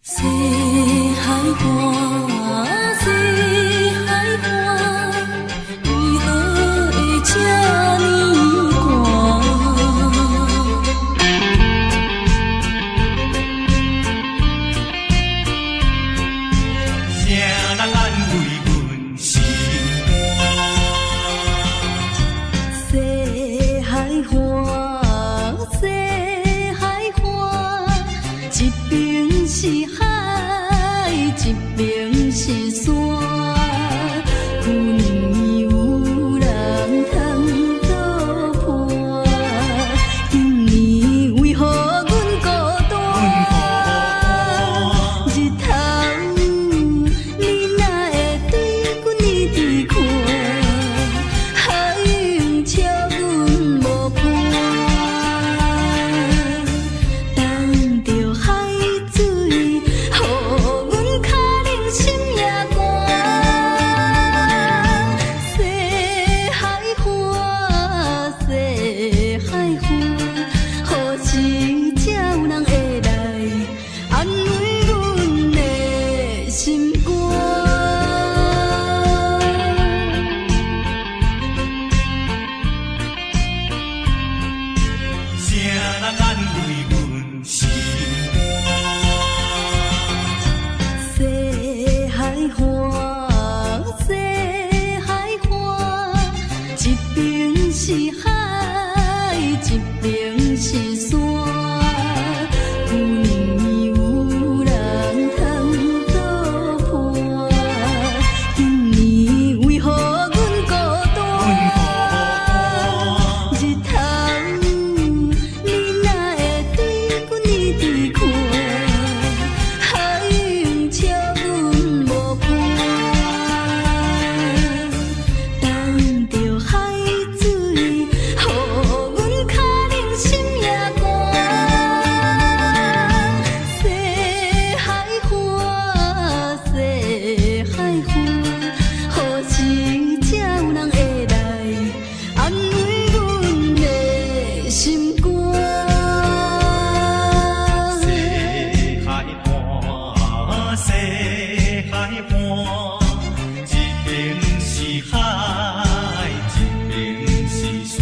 西海岸，西海岸，為何會這呢寒？啥人安慰阮心肝？西海岸，西海岸，一邊是海，一邊是山。旧年有人通作伴，今年為何阮孤單？日頭，你哪會對阮一直看？海湧笑阮無伴，等著海水，予阮跤冷心也寒。西海岸，西海岸，何時才有人會來安慰阮的心肝？啥人安慰阮心肝？西海岸，西海岸，一邊是海，一邊是山。舊年有人通作伴，今年為何阮孤單？日頭，你哪會對阮一直看？海湧笑阮無伴，等著海水，予阮跤冷心也寒。西海岸，西海岸，何時才有人會來安慰阮的心肝？西海岸，西海岸，一邊是海，一邊是山。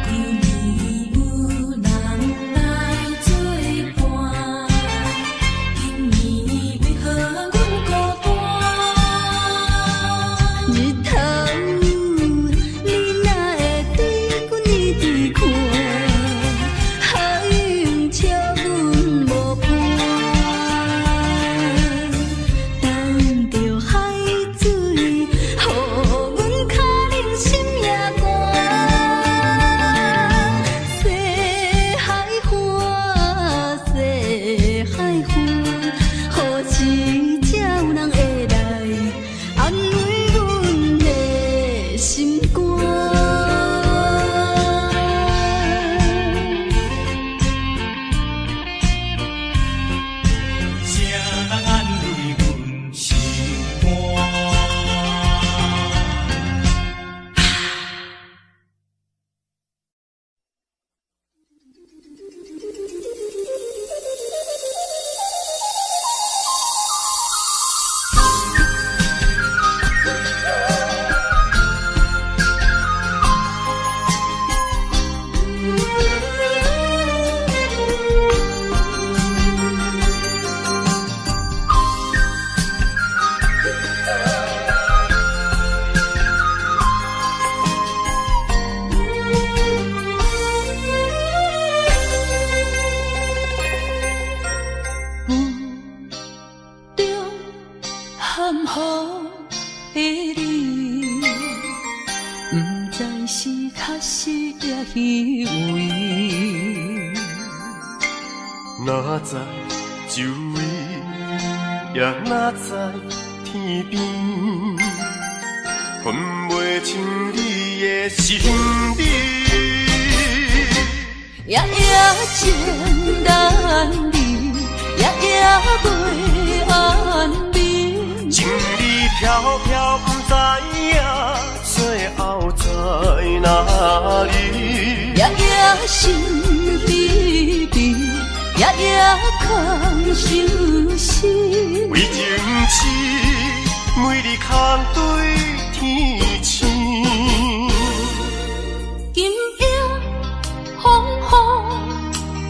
舊年有人來作伴，今年為何阮孤單？日頭，你哪會對阮一直看？海湧笑阮無伴，等著海水，予阮跤冷心也寒。西海岸，西海岸，何時才有人會來安慰阮的心肝？啥人安慰阮心肝？霧中含糊的你，不知是確實抑虛偽。哪知周圍，也哪知天邊，分袂清你的身边。夜夜情難離，夜夜袂安眠。情理飄飄，不知影最後在哪裡。夜夜心悲悲，夜夜夜空相思。为情痴，每日空对天星。今夜风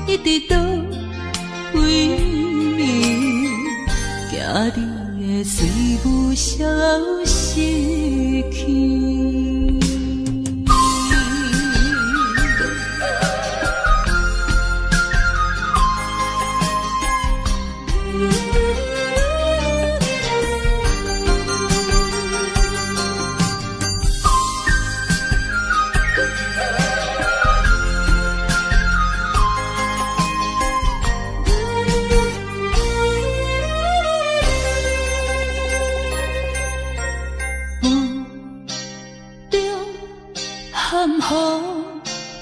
雨一直倒位，惊你的水雾消失去。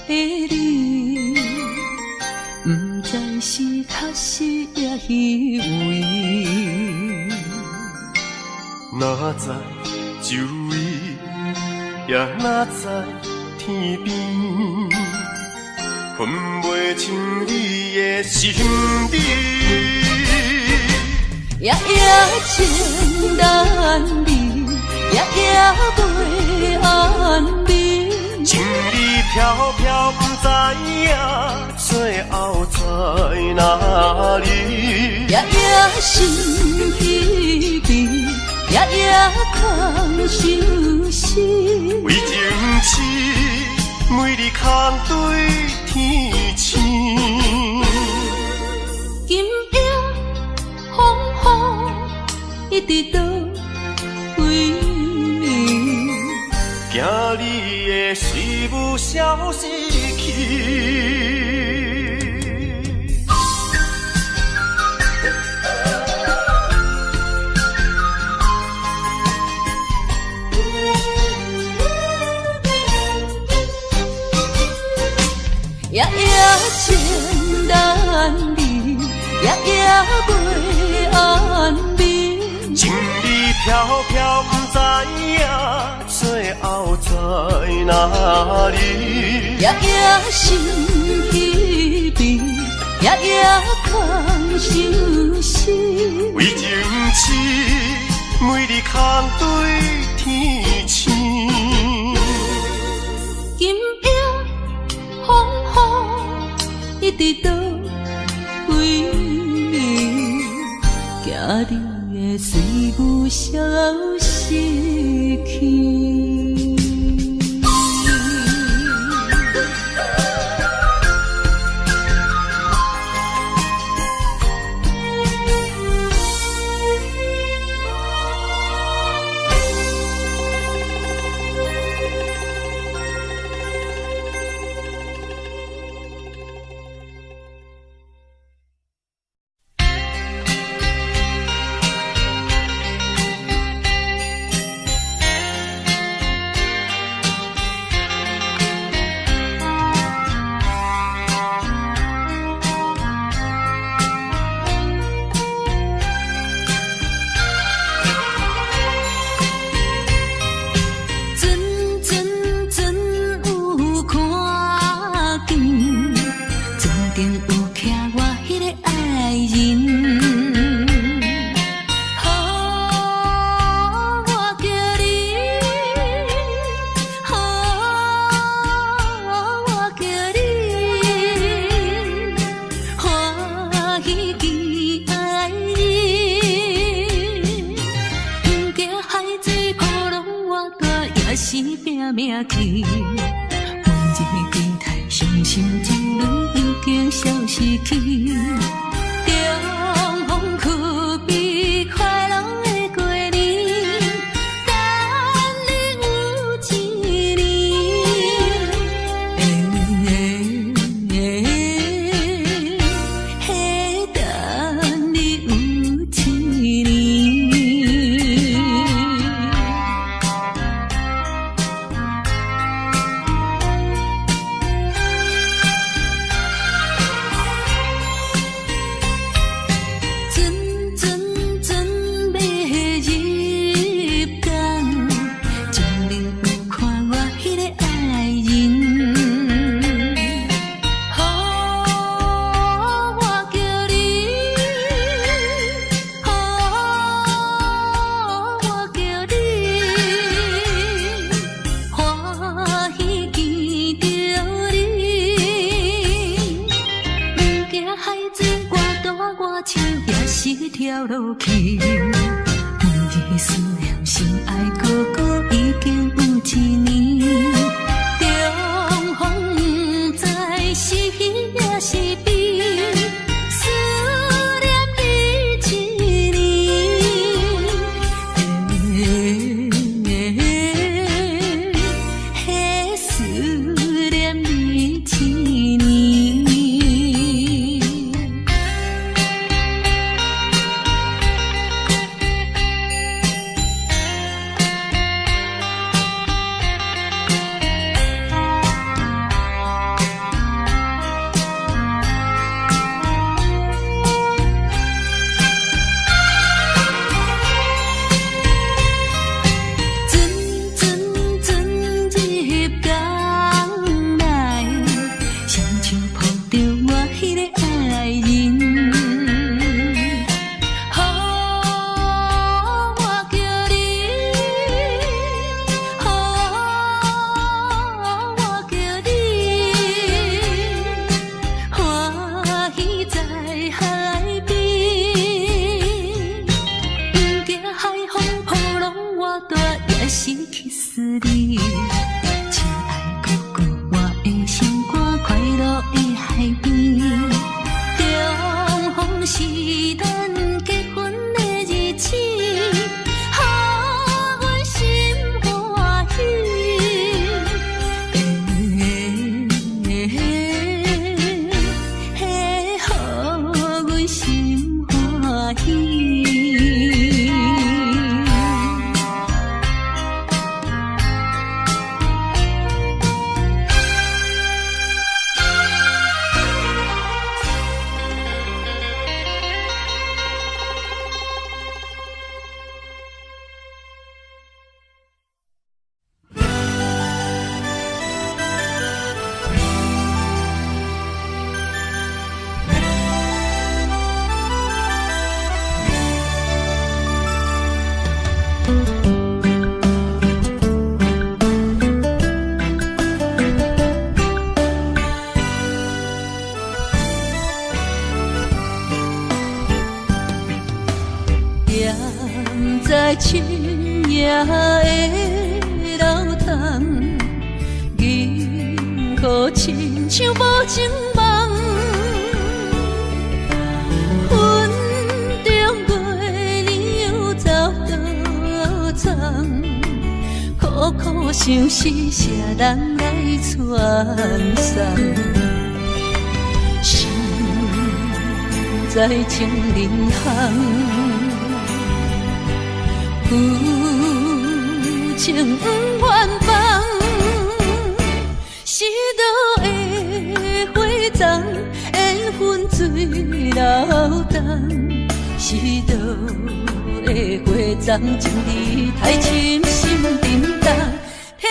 的你，不知是确实抑虚伪。哪知周围，也哪知天边，分袂清你的心理。夜夜情难离，夜夜袂安眠。情理飘飘，不知影最后在哪里。夜夜心彼悲，夜夜空相思。为情痴，每日空对天星。今夜风雨一直倒位，惊你的思慕消失去。夜夜情难离，夜夜袂安眠。情理飘飘，不知影最后在哪里。夜夜心彼悲，夜夜空相思。为情痴，每日空对天星。今夜风雨一直倒位，惊你的水雾消失去。唱也是跳落去。每日思念心愛哥哥已經有一年，重逢不知是喜抑是悲，思念你一年，欸，思念你一年。船船船入港內，雙手抱著我彼个愛人。予我叫你，予我叫你，歡喜在海邊，毋驚海風波浪偌大，也是去思你。親愛哥哥，我的心肝快樂的海邊，重逢是咱結婚的日子，予阮心歡喜。欸，予阮心歡喜。踮在深夜的樓窗，銀河親像無情夢，雲中月娘走倒藏，苦苦相思誰人來傳送？心在情人巷。夫情不愿放，失落的花丛，緣分水流動。失落的花叢，情理太深心沉重，天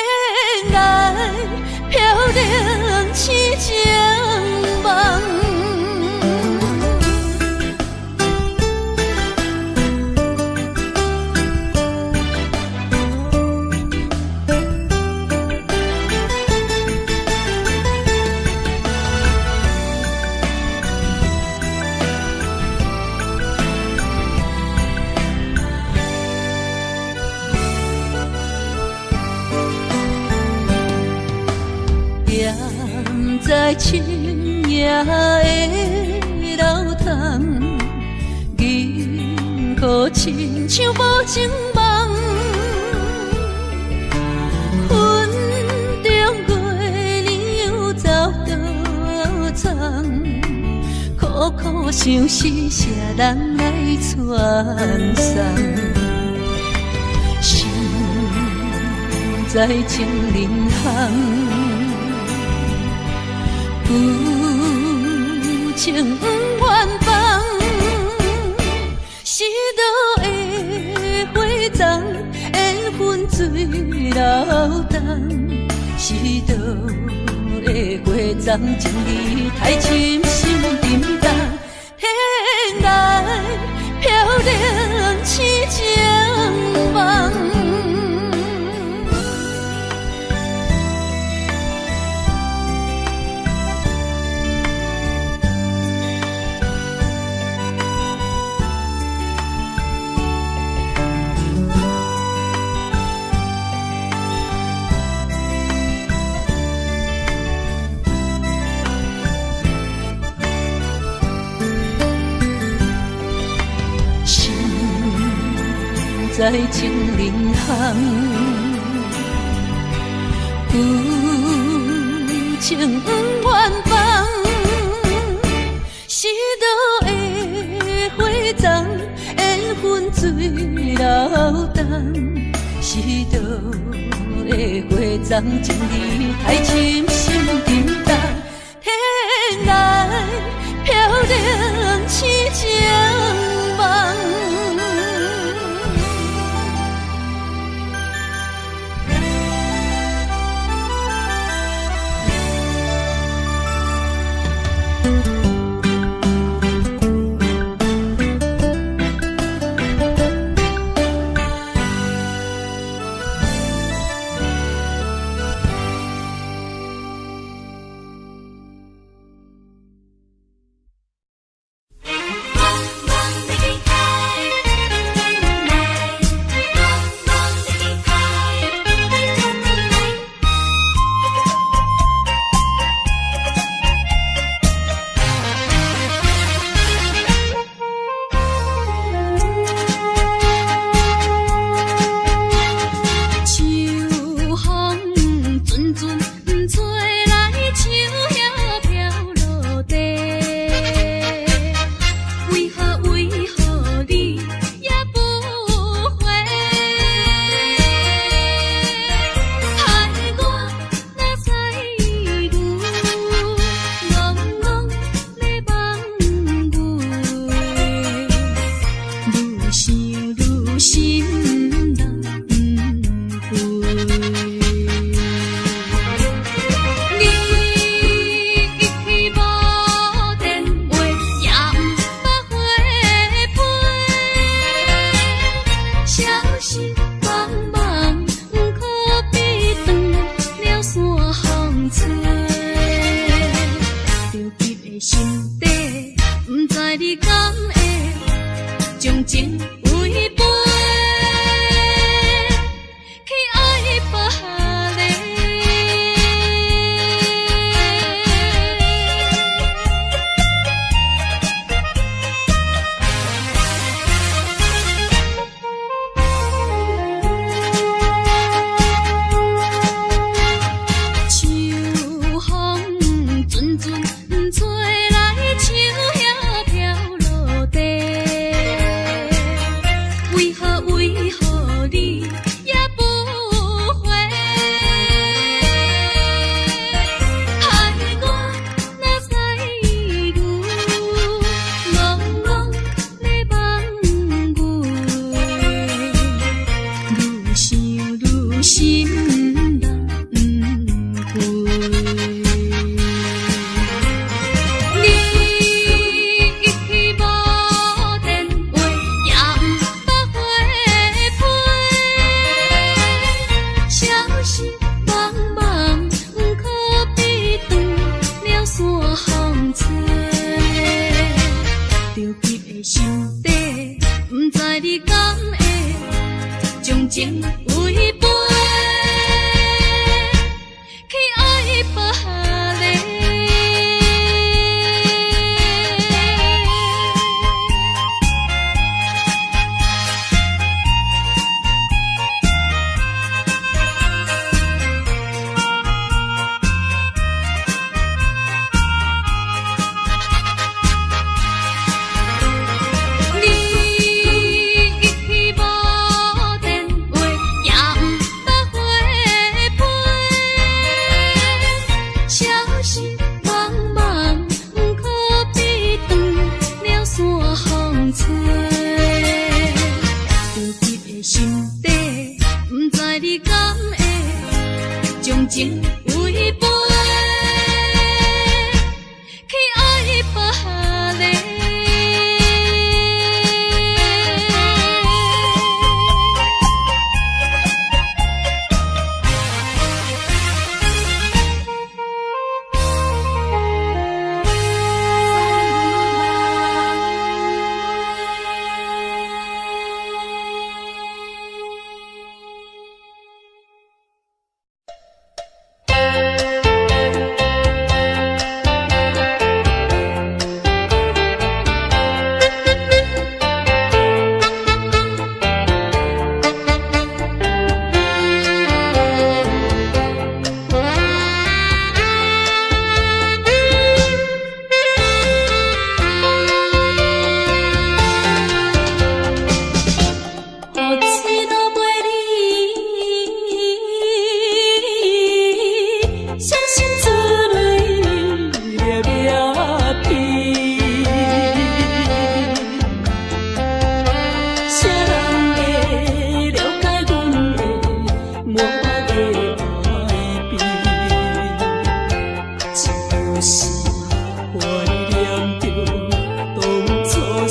涯飄零痴情夢。踮在深夜的樓窗，銀河親像無情夢，雲中月娘走倒藏，苦苦相思誰人來傳送？心在情人巷。夫情不願放，失落的花叢，緣分水流動，失落的花叢，情理太深心沉重，天涯飄零痴情夢。知情人空。旧情不愿放，失落的花丛，缘分水流东。失落的花丛，情意太深心沉重。天来飘零痴情梦。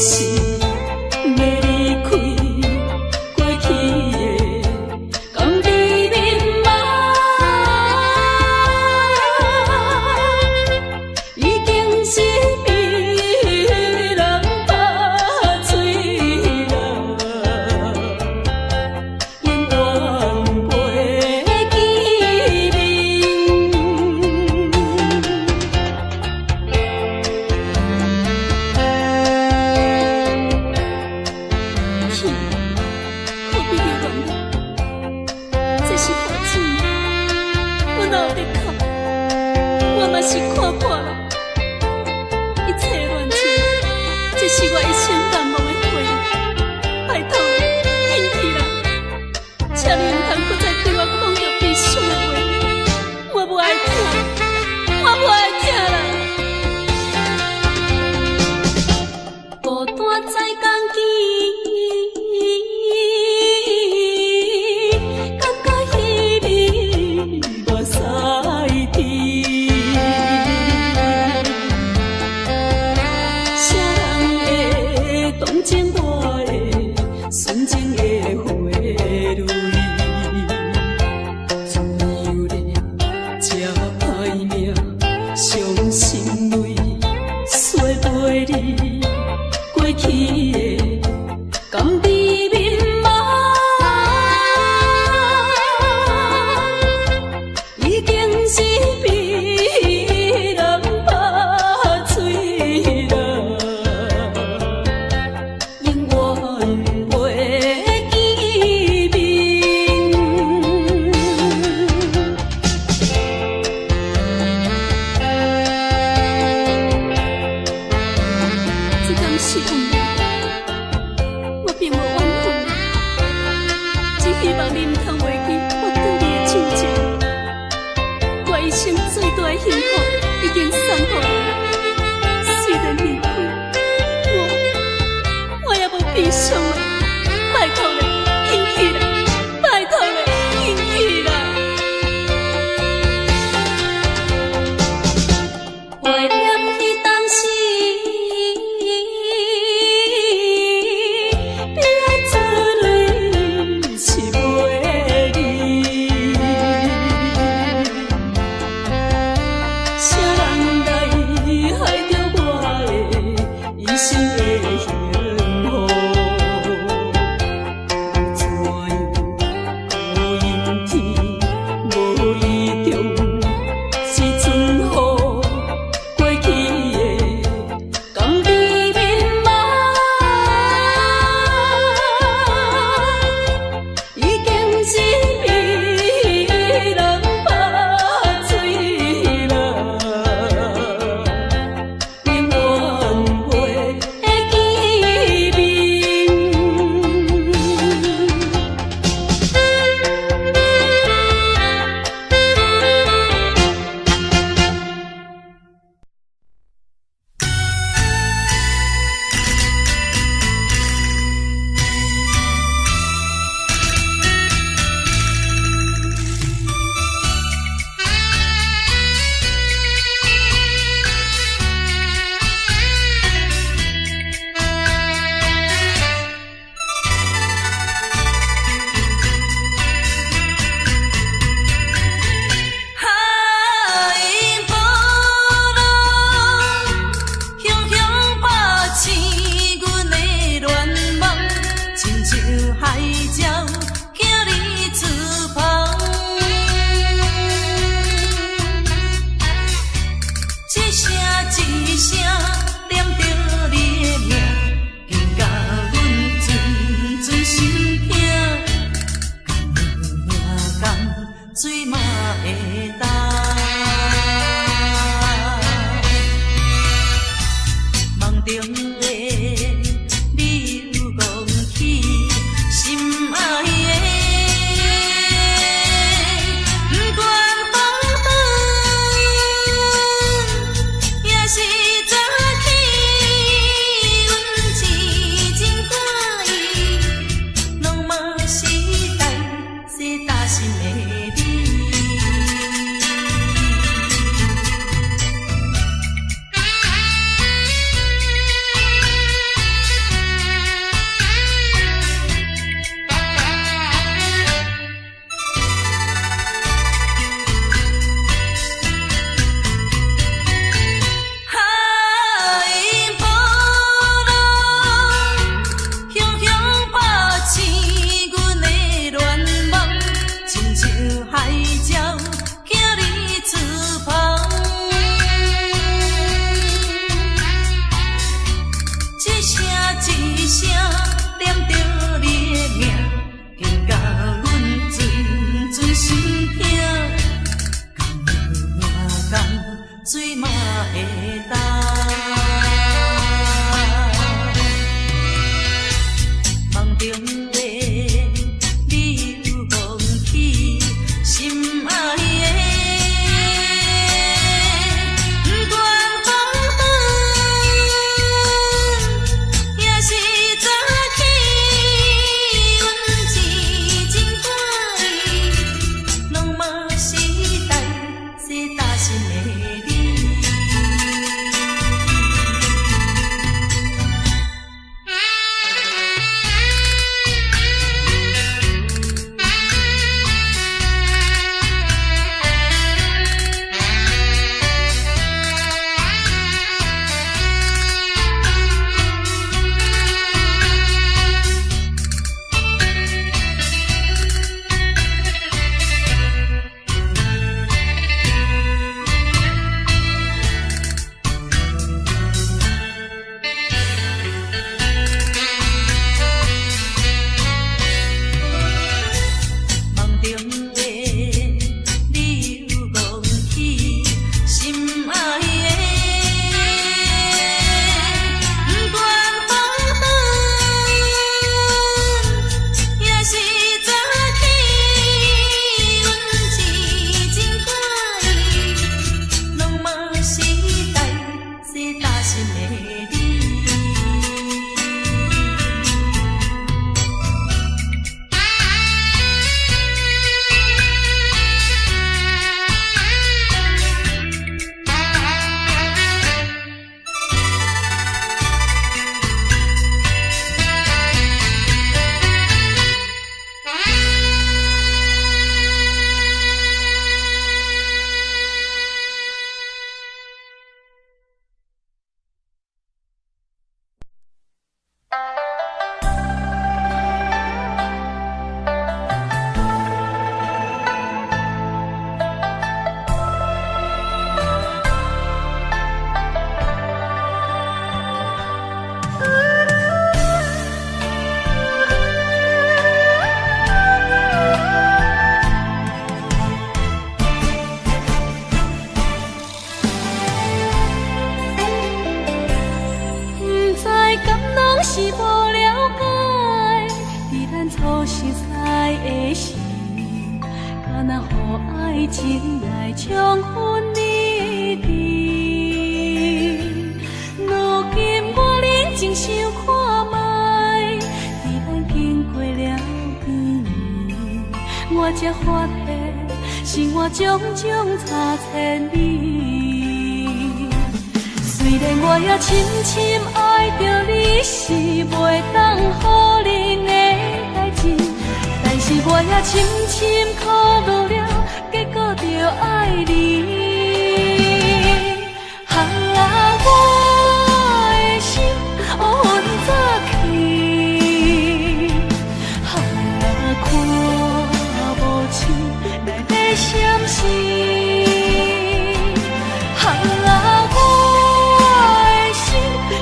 是欲離開過去的，甘你眠夢，已經是被人拍碎啦，永遠袂見面。去，何必留戀呢？這是雨水，我哪有得哭？我嘛是看破了，一切戀情，這是我一生難忘的回憶。拜託，緊起來，請你毋通閣再對我講著悲傷的話，我無愛聽，我無愛聽啦。孤單在共見，感覺彼暝偌屎甜。啥人會同情我的純情的血淚？自由咧，這歹命，傷心淚，說袂離過去的，甘你眠夢，已經是被人拍碎啦，永遠袂見面。這敢是運命？我並無怨恨，只希望你毋通袂記我對你的真情。我一生最大的幸福已經送予你，雖然離開，我也無悲傷了。拜託你，緊起來！拜託你，緊起來！懷念彼當時，悲哀出淚是袂離。聲念著你的名，緊甲阮陣陣心疼。甘命江水嘛會干。夢中的你又講起心愛的，不管黃昏，也是早起，阮一情掛意，攏嘛是大细大心的你。夢中的你又講起心愛的，不管黃昏，也是早起，阮一情掛意，攏嘛是大细大心的你。毋知敢攏是無了解，佇咱初熟似的時，敢若予愛情來衝昏理智。如今我冷靜想看覓，佇咱經過了幾年，我才發現生活種種差千里。雖然我也深深愛著你，是袂當否認的代誌，但是我也深深苦惱了，結果著愛你。啊，我的心烏雲早起，啊，看無清來的閃失。啊，我的心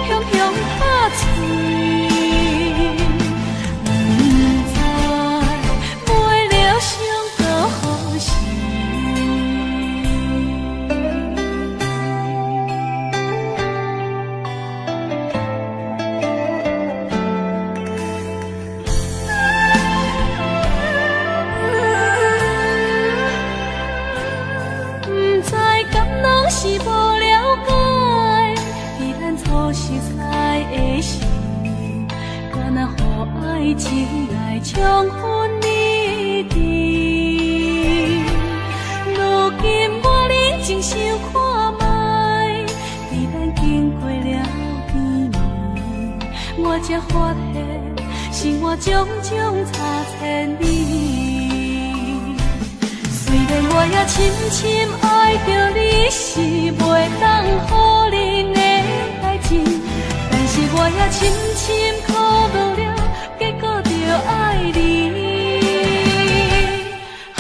雄雄拍碎，不知袂了伤到何時。不知敢攏是無了解，佇咱初熟似的時，敢若予愛情來衝昏理智。如今我冷靜想看覓，佇咱經過了幾年，我才發現生活種種差千里。雖然我也深深愛著你，是袂當否認的代誌，但是我也深深苦惱了，結果著愛你。啊，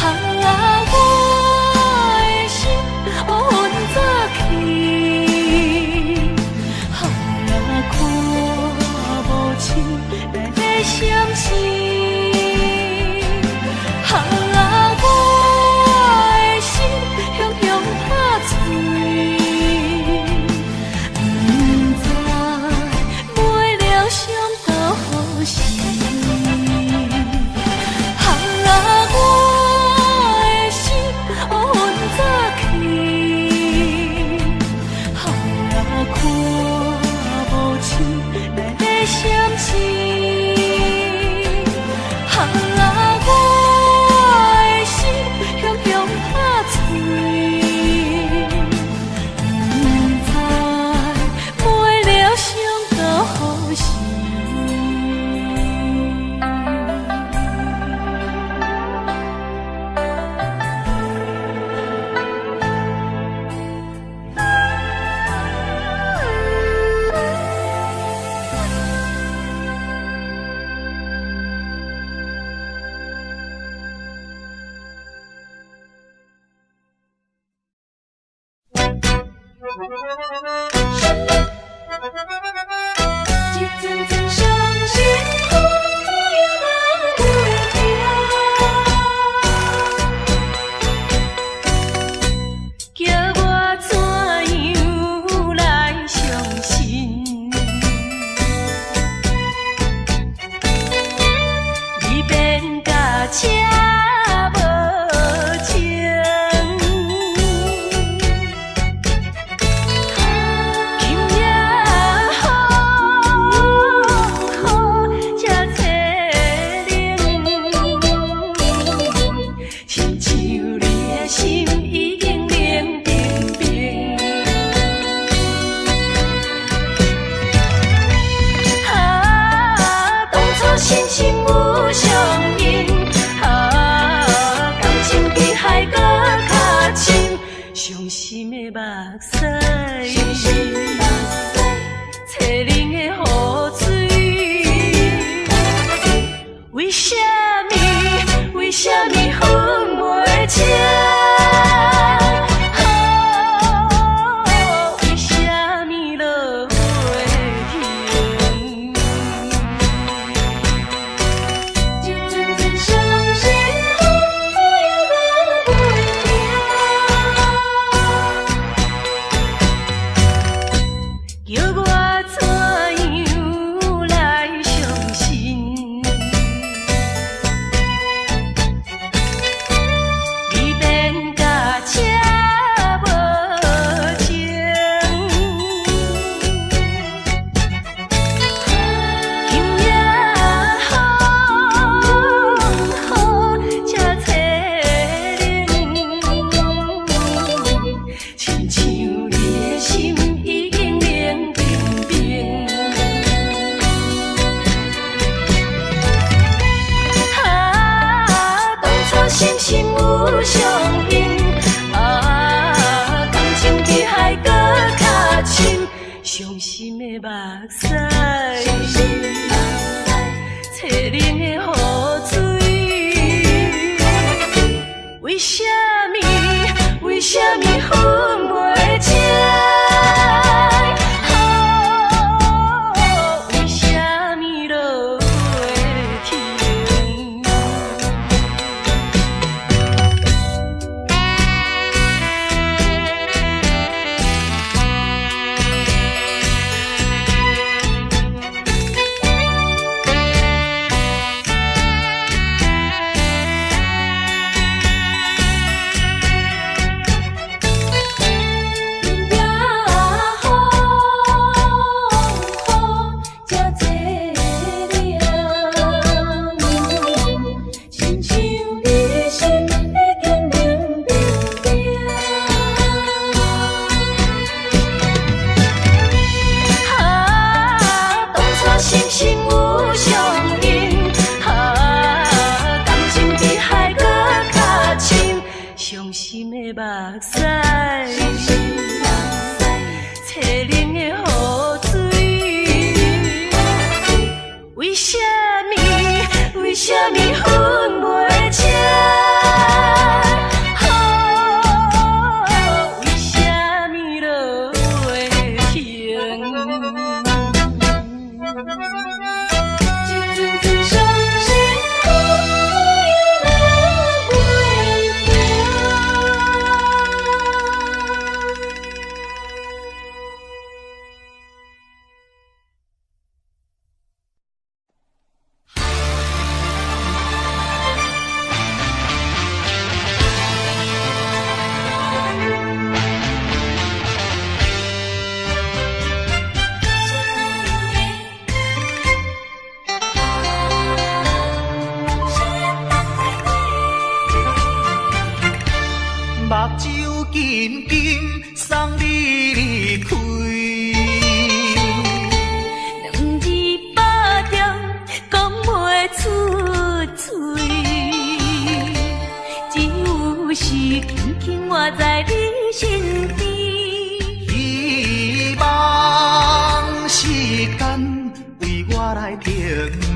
我的心烏雲早起，啊，看無清。閃烁。啊，我的心雄雄拍碎，不知袂了想到何時。一阵阵伤心风怎样仔袂停？叫我怎样來相信？你變甲這無情，今夜風雨這凄冷，親像你的心已經冷冰冰。啊，當初心心有相印，啊，感情比海閣較深，傷心的目屎，凄冷的雨水，為啥物？為啥物分袂清？為啥物落袂停？一陣陣傷心風怎樣仔袂叫我怎樣來相信？你變甲這無情，今夜風雨這凄冷，親像你的心已經冷冰冰。啊，當初心心有相印，啊，感情比海閣較深，傷心的目屎，凄冷的雨水，為啥物？為啥物分袂清？為啥物落袂停？今夜風雨這凄冷，親像你的心已經冷冰冰。啊，當初心心有相印，啊，感情比海閣較深，傷心的目屎，凄冷的雨水，為啥物？為啥物分袂清？為啥物落袂停？一陣陣傷心風怎樣仔袂停？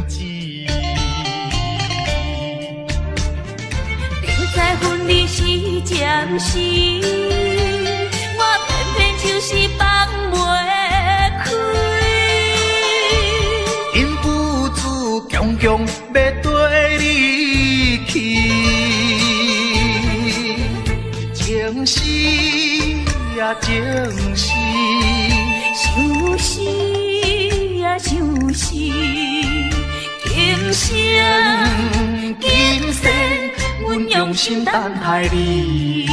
止。明知分离是暂时，我偏偏就是放袂开。忍不住强强欲缀你去，情丝啊情丝，相思啊相思，今生今生阮用心等待你。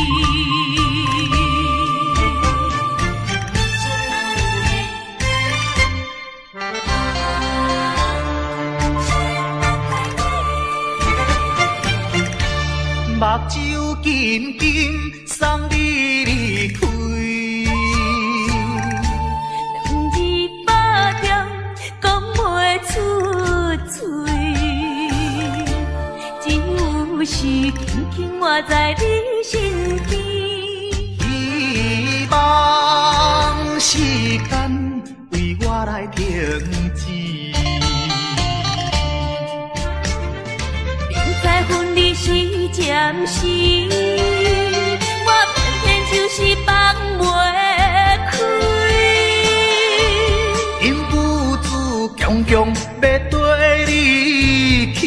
目睭紧紧送你离开，两字百点讲袂出嘴，只有是紧紧偎在你身边。希望时间为我来停止。明知分离是暂时，我偏偏就是放袂开。忍不住强强欲缀你去，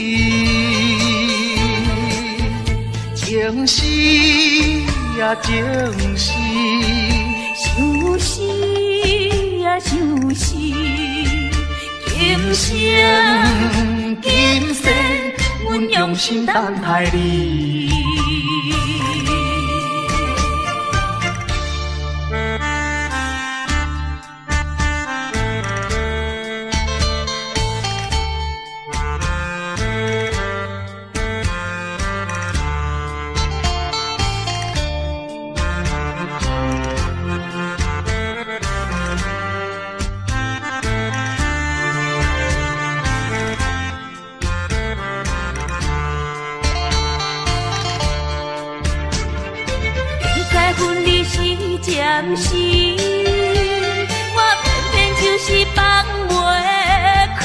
情丝啊情丝，相思啊相思，今生今生阮用心等待你。明知分离是暂时，我偏偏就是放袂开。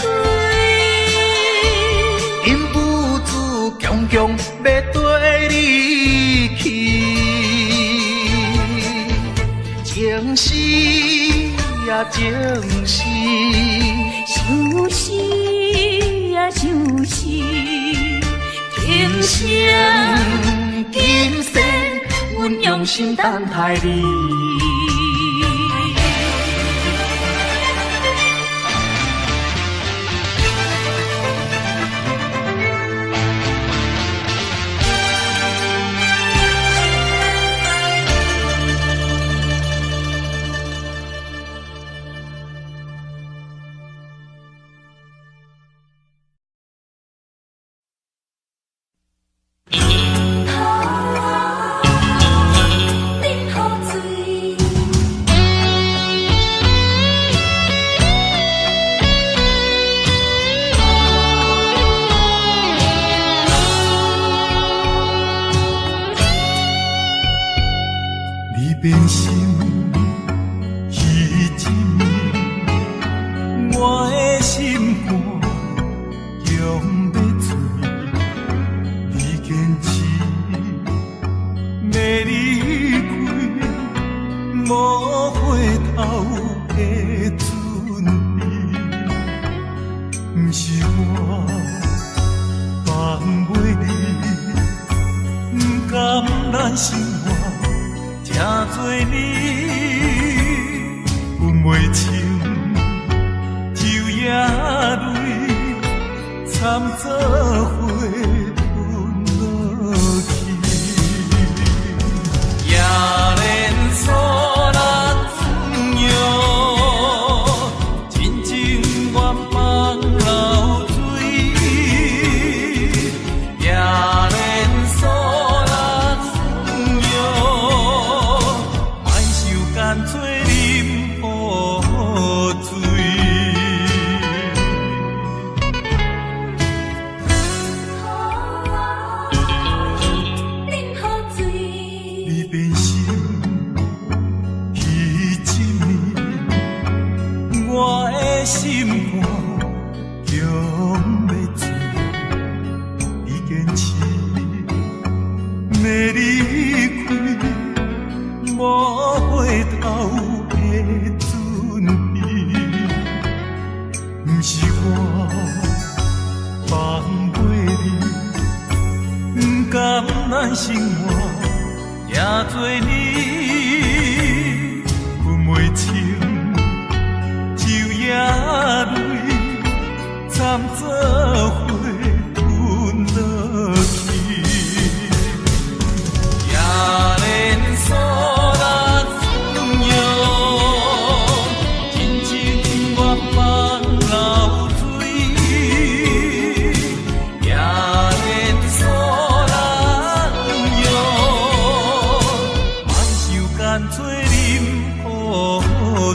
忍不住强强欲缀你去，情丝啊情丝，相思啊相思，今生今生阮用心等待你。你变心彼一暝，我的心肝强欲碎。你坚持欲离开，无回头的准备，毋是我放袂你，毋甘咱生活这多年，分袂清昼夜泪，掺做伙吞落去。夜连锁难用，真情愿放流水。夜连锁难用，莫受干做啉雨水。欲醉，你坚持欲离开，无回頭的準備，毋是我放袂你，毋甘咱生活這多年，分袂清，昼夜淚摻做伙吞落去。夜連鎖難用，真情願放流水。夜連鎖難用，莫受干做啉苦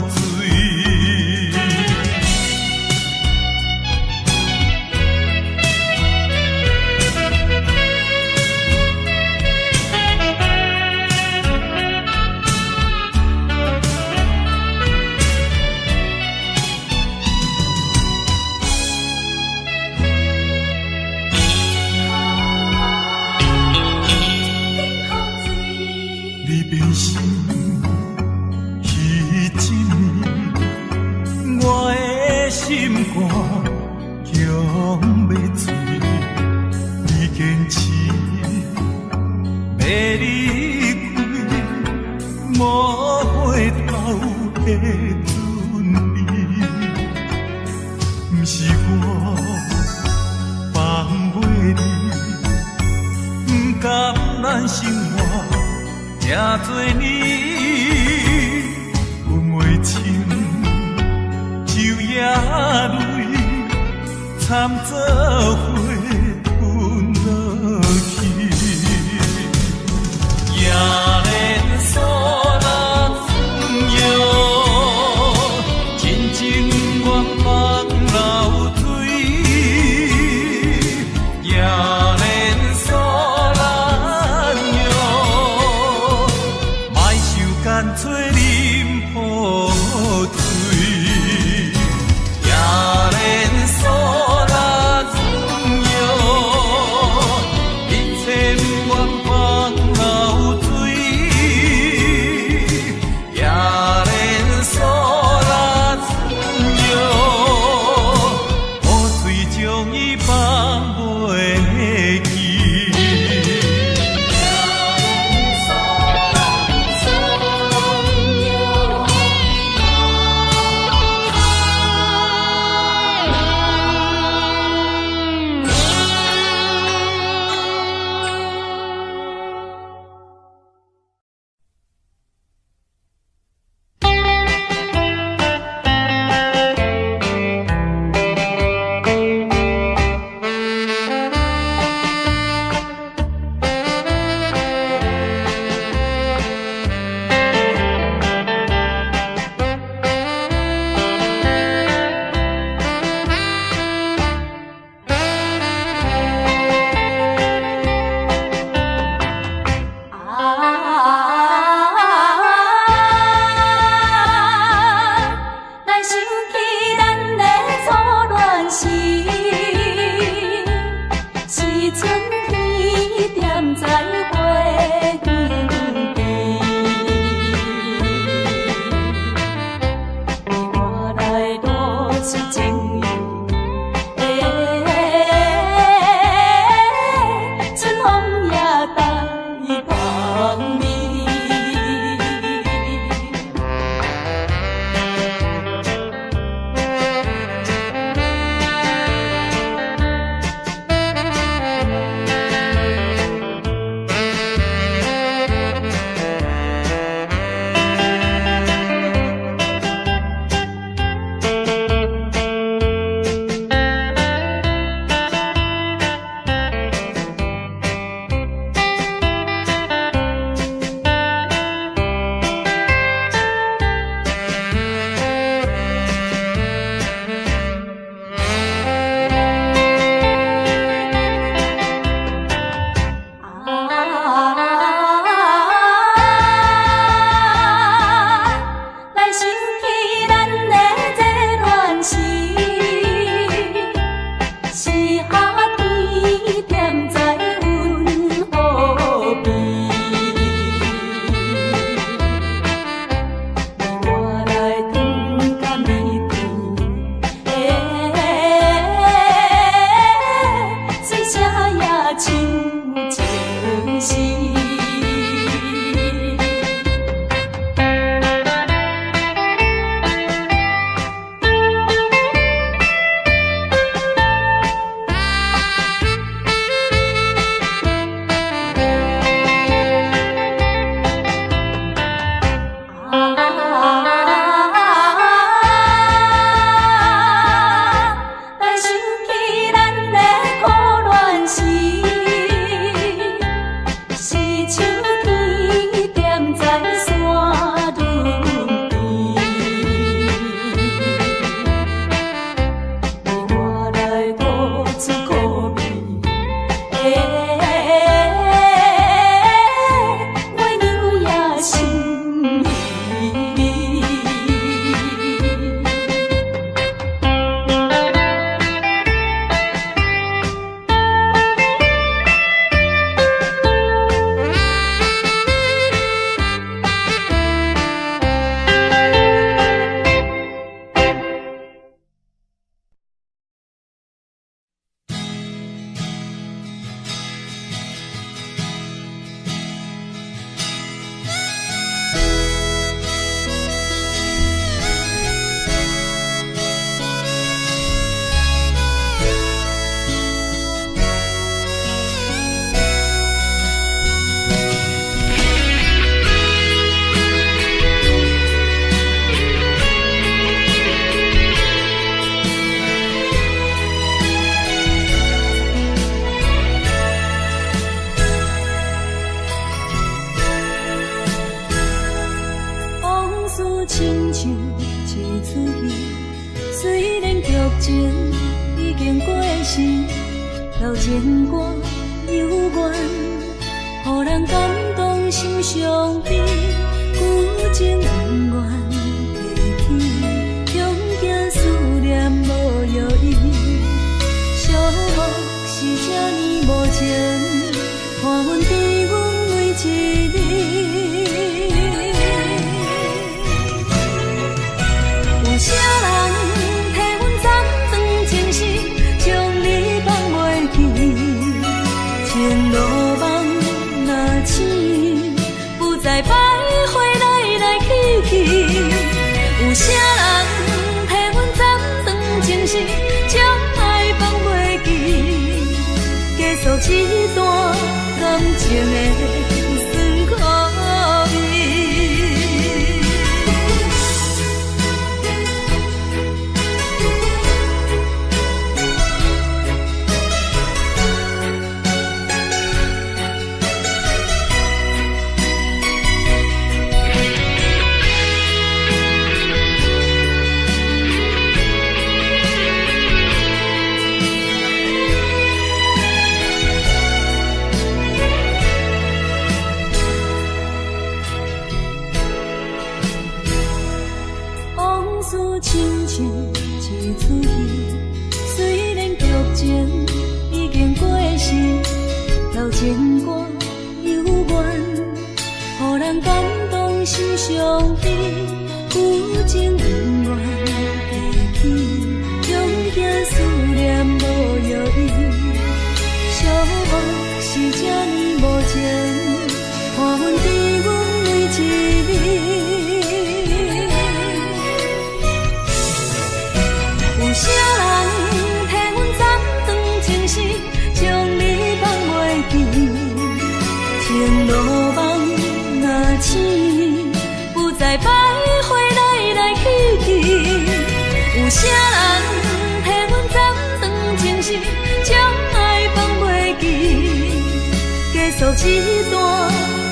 醉。你變心彼一暝，我的心肝強欲碎。你堅持欲離開，無回頭的準備，毋是我放袂你，毋甘咱生活這多年，分袂清，晝夜淚摻做伙吞落去。夜連鎖難用，真情願放流水。夜連鎖難用，莫受干做啉苦醉。夜連鎖難用，一千願放流水。夜連鎖難用，苦醉將伊放袂記。留情歌犹原，予人感动心伤悲，旧情不愿提起，恐惊思念无药医。寂寞是这呢无情，看阮甜阮每一暝。有啥人替阮斩断情丝，将你放袂记？情路梦若醒，不再徘徊来来去去。有啥人替阮斩断情丝，将爱放袂记？结束这段感情的酸苦味。往事亲像一出戏，虽然剧情已经过时，留情歌犹原，予人感动心伤悲，旧情不愿提起，恐惊思念无药医。寂寞是这呢无情，看阮甜阮每一暝。有啥人替阮斩断情丝，将你放袂记？情路梦若醒，不再徘徊来来去去。有啥人替阮斩断情丝，将爱放袂记？结束这段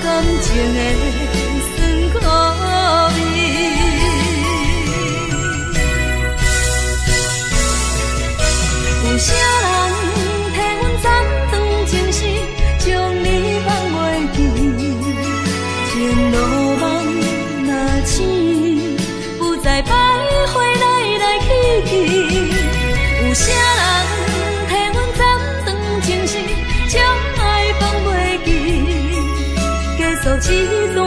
感情的酸苦味。有啥人替阮斩断情丝，将你放袂记？情路梦若醒，不再徘徊来来去去。有啥人替阮斩断情丝，将爱放袂记？结束这段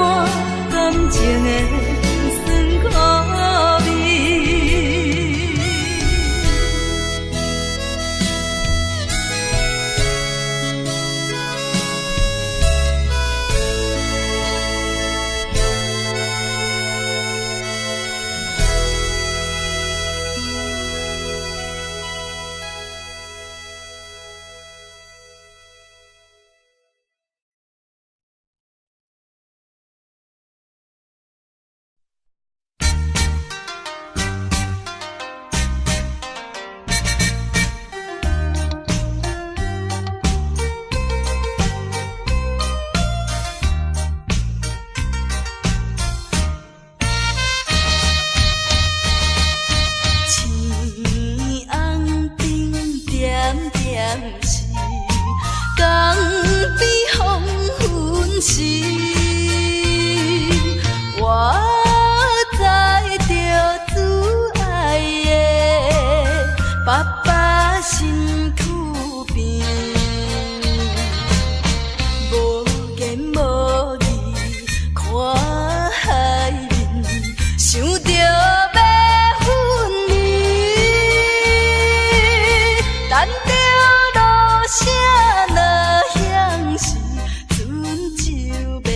感情的酸苦味。青红灯点点是，江边黄昏时，我载着主爱的爸爸身躯边，无言无语看海面，想著欲分离，等著落声落响时，船就欲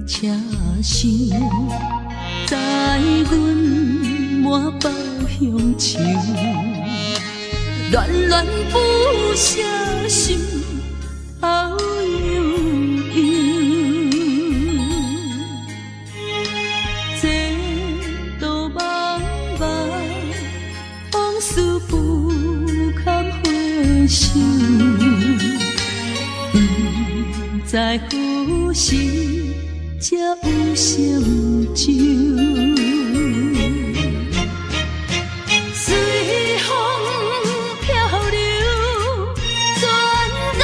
車廂，載阮滿腹鄉愁，戀戀不捨心頭悠悠。前途茫茫，往事不堪回首，不知何時才有成就。隨風飄流，轉眼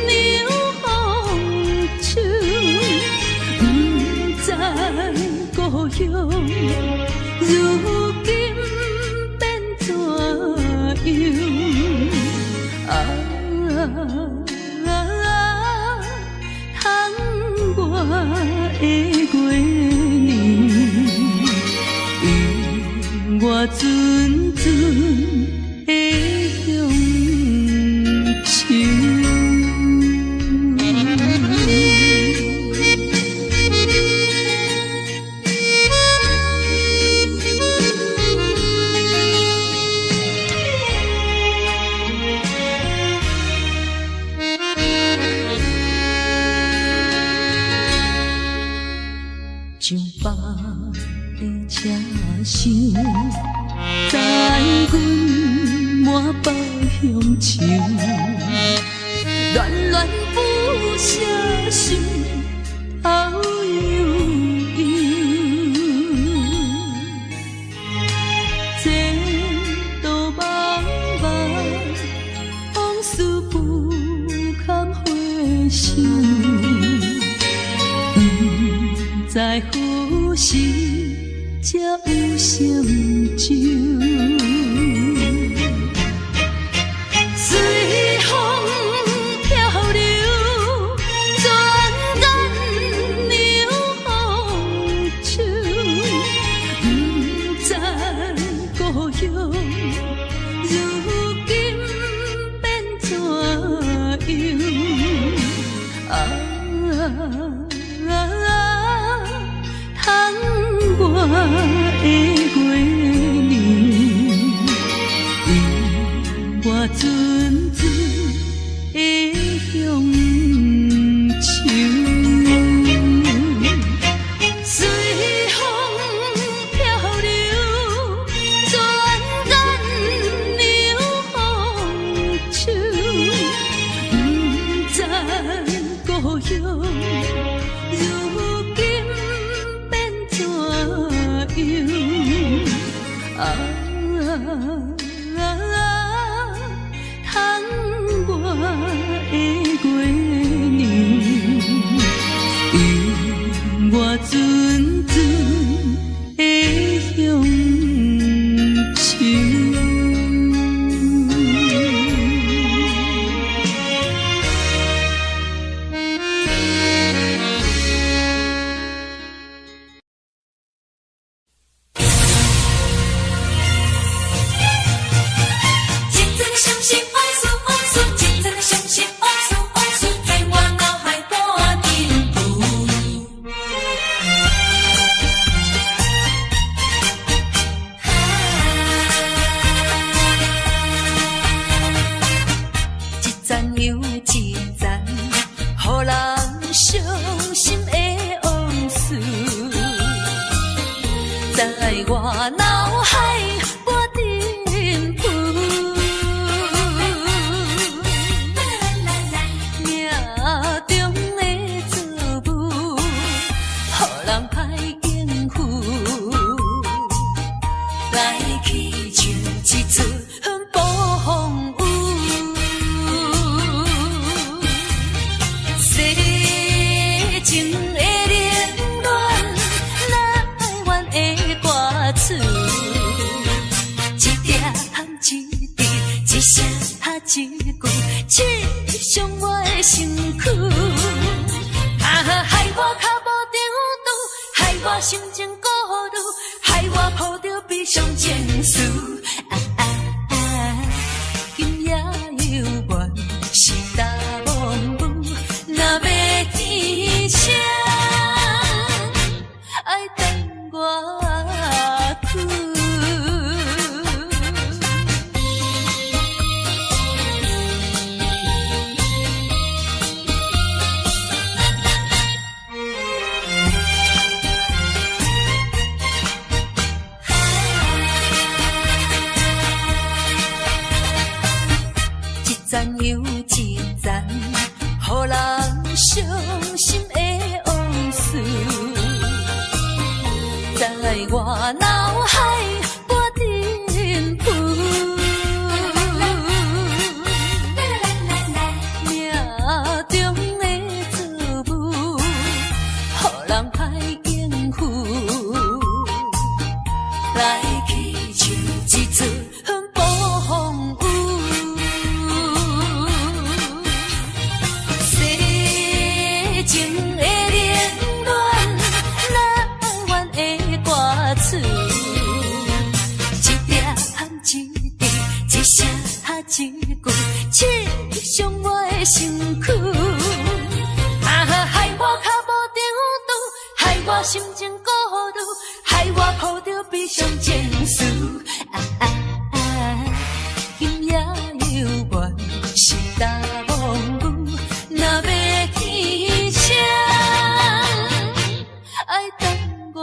涼風秋，不知故鄉如今變怎樣？啊，窗外的月娘，映我阵阵的乡愁。上班的車廂，載阮滿腹鄉愁，戀戀不捨心頭悠悠。前途茫茫，往事不堪回首，不知何時才有成就。隨風飄流，轉眼涼風秋，不知故鄉如今變怎樣？啊，窗外的月娘，映我阵阵的乡愁。隨風飄流，轉眼涼風秋，不知故鄉如今變怎樣？啊，窗外的月娘，映我阵阵的乡愁。一阵的伤心往事，往事，一阵的伤心往事，往事，在我脑海半阵浮。一层又一层，予人伤心的往事，在我脑海半阵浮。命中的造物，予人歹应付。来去像一出暴风雨，世情的冷暖，哪愿的歌词，一点一滴，一声一句，刺伤我的身躯。啊，害我脚无张拄，害我心情顾虑，害我抱著悲伤情绪。啊啊啊！今夜犹原是大梦雾，若欲天车。偌久。一层又一层，予人傷心的往事，在我腦海無振浮。命中的作舞，予人歹應付。來去像一陣暴風雨。世情的冷暖，難完的歌詞，一點一滴，一聲一句，刺傷我的身軀。啊，害我跤無張拄，害我心情孤獨，害我抱著悲傷情緒。啊啊啊！今夜猶原是焦毛雨，若欲天晴，愛等偌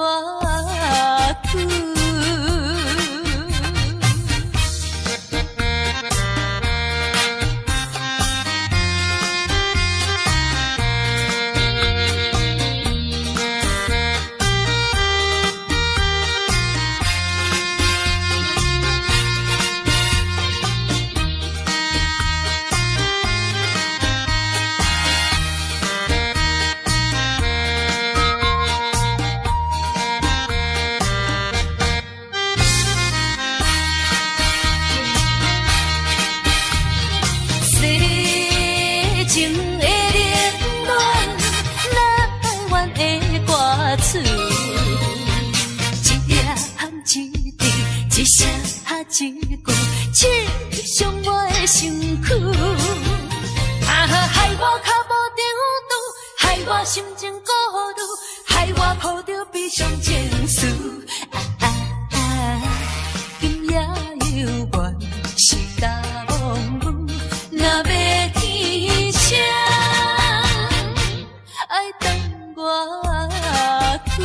久？世情的冷暖，難完的歌詞，一點一滴，一聲一句，刺傷我的身軀。啊，害我跤無張拄，害我心情孤獨，害我抱著悲傷情緒。啊啊啊！今夜猶原是焦毛雨，若欲天晴，愛等偌久？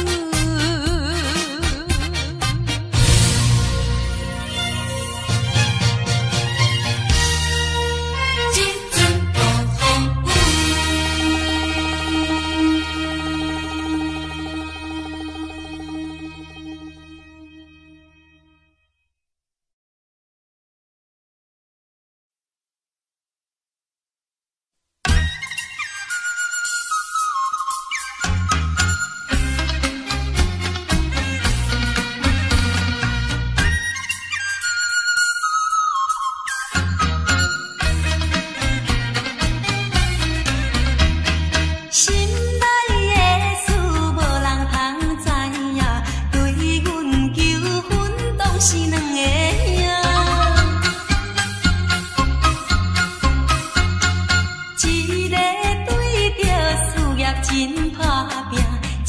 一阵暴风雨。心內的事無人通知影，對阮求婚當是兩个影。一個對著事業真打拼，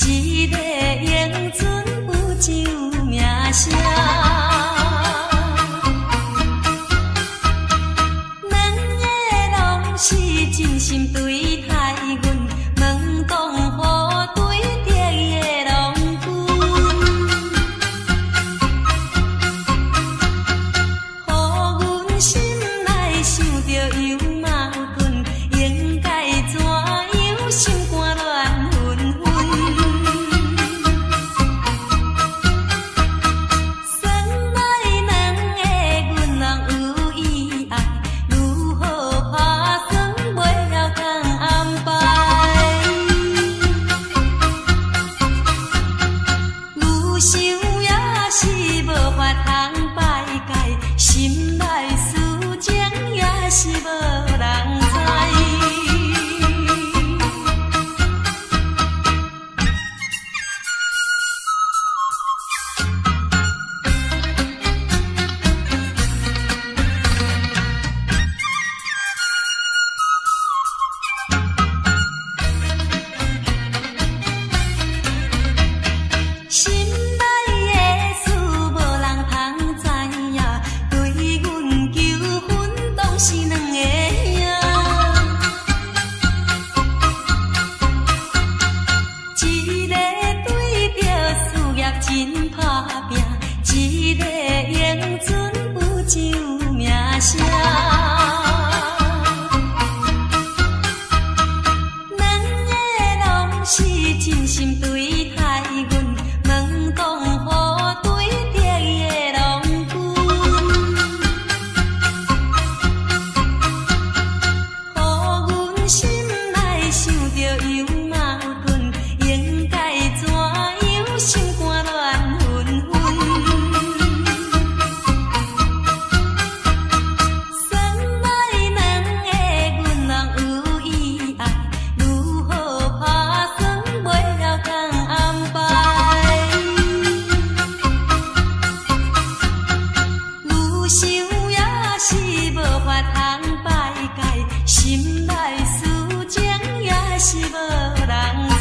一個永準不上名聲。兩个攏是真心對待阮，問當何對得伊的郎君？予阮心內想著又矛盾，應該怎樣心肝亂紛紛？算來兩个阮人有意愛，如何拍算袂曉通安排？有想也是無法通排解，心內事情也是無人知。心內真拍拚，一个英俊有上名声。两个拢是真心对待阮，问东湖对得意的郎君，予阮心内想著又矛盾，应该怎样心肝乱纷纷。算来两个阮人有意爱，如何拍算袂晓通安排？愈想也是无法通排解，心内事情也是无人知。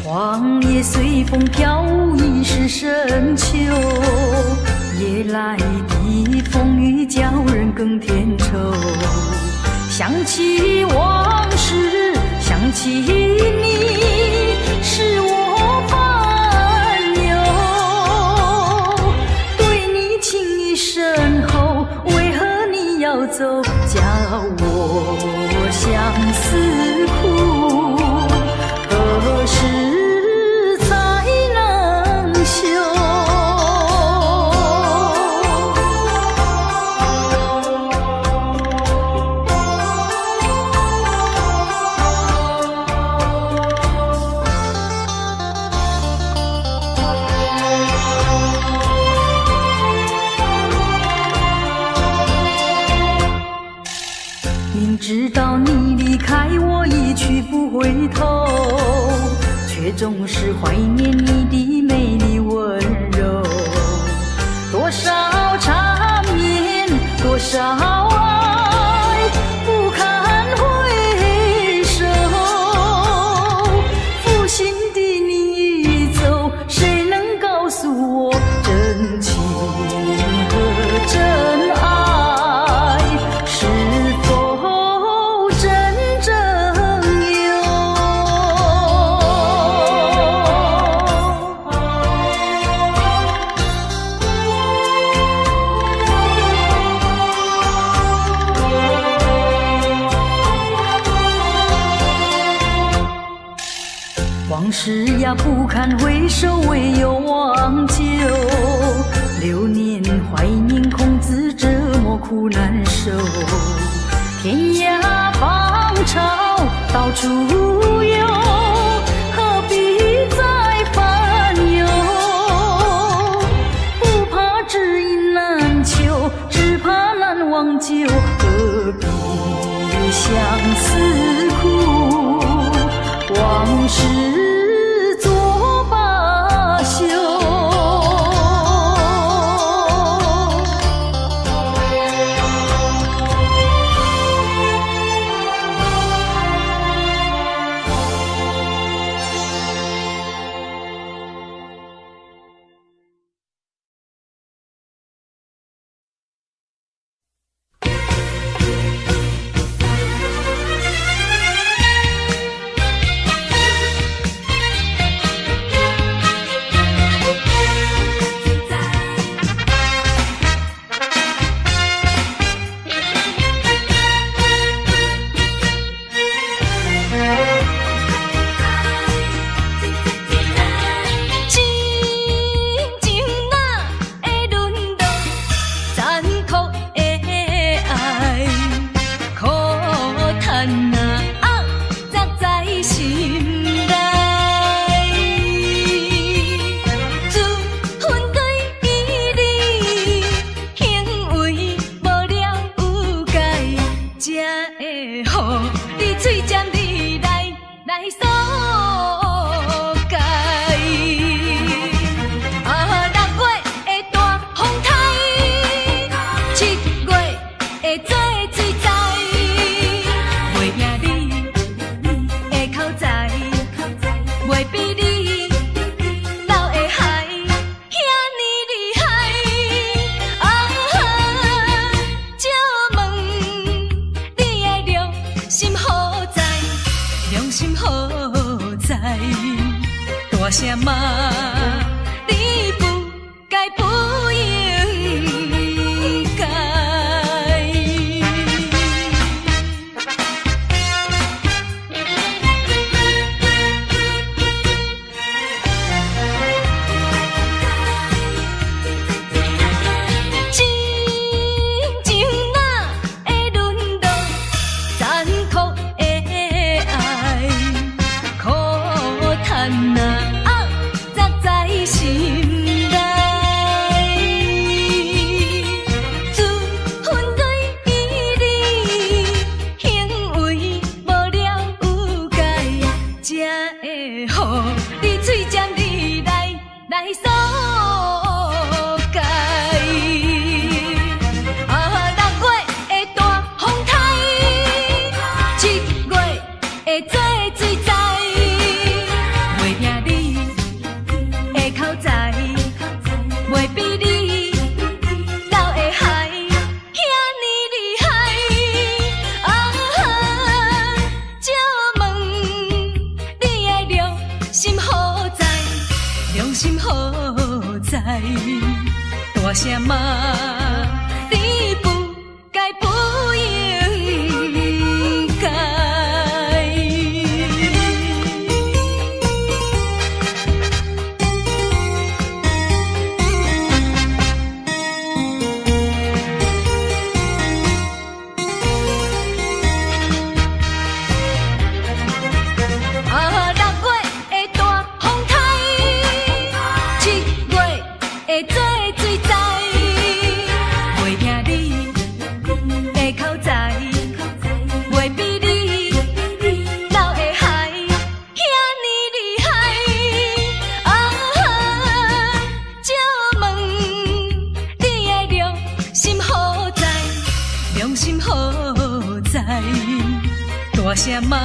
黄叶随风飘舞，已是深秋。夜来的风雨叫人更添愁。想起往事，想起你，使我烦忧。对你情意深厚，为何你要走，叫我相思苦？何时才能休？明知道你离开我一去不回头，却总是怀念你的美丽温柔。多少缠绵，多少爱，不堪回首。负心的你已走，谁能告诉我真情和真爱是否真正有？往事呀，不堪回首，唯有忘旧。流年怀念，空自折磨苦难受。天涯芳草到处有，何必再烦忧？不怕知音难求，只怕难忘旧。何必相思苦？往事作罢休。聲嘛，你不該不應該。真情哪會淪落殘酷的愛，苦嘆啊，壓在心內。自恨對你行為無了解，才會予你喙尖你來來索解。啊，6月的大風颱，7月的做水災，袂贏你的口才，袂比你老的海遐呢厲害。啊，借問你的良心何在？良心何在？大聲嘛，你不該不應該。啊，6月的大風颱，7月的做水災，袂贏你的口才，袂比你老的海遐呢厲害。啊，借問你的良心何在？良心何在？大聲嘛，